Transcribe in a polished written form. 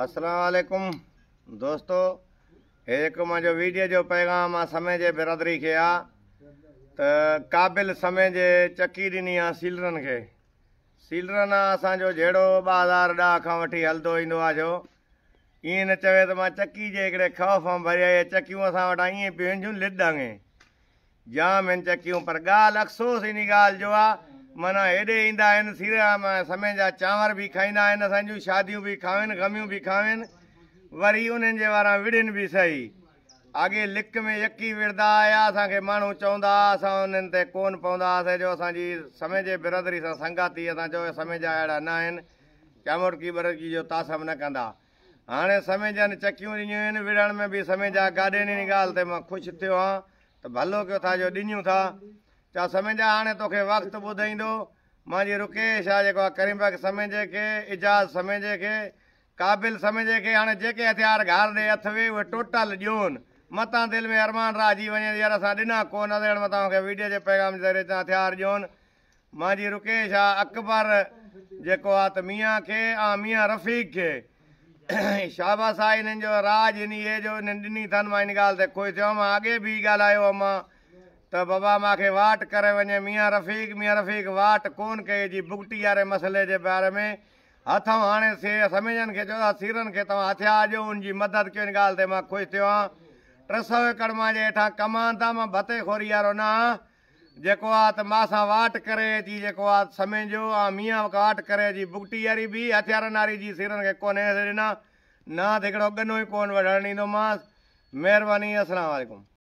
اسلام عليڪم دوستو هي جيڪو منهنجو ويڊيو جو پيغام آ سمي جي برادري کي آ ته قابل سمي جي چڪي ڏني آ سيلرن کي سيلرن آ اسان جو جهيڙو 2010 کان وٺي هلندو ايندو آ جو ائين نه چوي ته مان چڪي جي هڪڙي خوف مان ڀري آئي چڪيون اسان وٽان ائين پيون جون لڏ آڱي جام هن چڪيون پر ڳالهه افسوس انهي ڳالهه جو آ معنيٰ هيڏي ايندا آهن سيرا سمين جا چانور به کائيندا آهن اسان جون شاديون به کاوين غميون به کاوين وري انهن جي واران وڙهن به سهي آڳي لڪ ۾ يڪي وڙهدا آيا اسان کي ماڻهو چوندا ها اسان انهن تي ڪون پوندا هئاسي جو اسان جي سمين جي برادري سان سنگاتي اسان چيو سمين جا اهڙا نه آهن چاموٽڪي ٻرڪي جو تعصب نه ڪندا هاڻي سميجن چڪيون ڏنيون آهن، وڙهڻ ۾ به سميجا گاڏين انهي ڳالهه تي مان خوش ٿيو هان ته ڀلو ڪيو ٿا جو ڏنيون ٿا. چا سميجا هاڻي توکي وقت ٻڌئيندو. مانجي رڪيش آ جيڪو آ ڪريم بخش سميجي کي، اعجاز سميجي کي، قابل سميجي کي هاڻي جيڪي هٿيار گهار ڏي اٿوي اهي ٽوٽل ڏيون. متان دل ۾ ارمان رهجي وڃي ته يار اسان ڏنا ڪو نه ته متان اوهان کي ويڊيو جي پيغام جي ذريعي چان هٿيار ڏيون. مانجي رڪيش آ اڪبر جيڪو آ ته ميان کي آ ميان رفيق کي شاباس آ انهن جو راڄ انهي هي جو انهن ڏني ٿن مان ان ڳالهه تي خوش ٿيو مان اڳي به ڳالهايو هو مان ته بابا مان کي واٽ ڪري وڃي ميان رفيق ميان رفيق واٽ ڪون ڪئي جي بگٽي واري مسئلي جي باري ۾ هٿئون هاڻي سي سميجن کي چيو ته سيرن کي توهان هٿيار ڏيو ان جي مدد ڪيو ان ڳالهه تي مان خوش ٿيو آن 300 ايڪڙ مان جي هيٺان ڪمان ٿا مان ڀتي خوري وارو نه آن جيڪو آ ته مان سان واٽ ڪري اچي جيڪو آ سميجو آ ميان واٽ ڪري اچي بگٽي واري به هٿيارن واري جي سيرن کي ڪونهي ڏنا نه ته هڪڙو ڳنو ئي ڪون وڍڻ ڏيندومانس مهرباني اسلام عليڪم.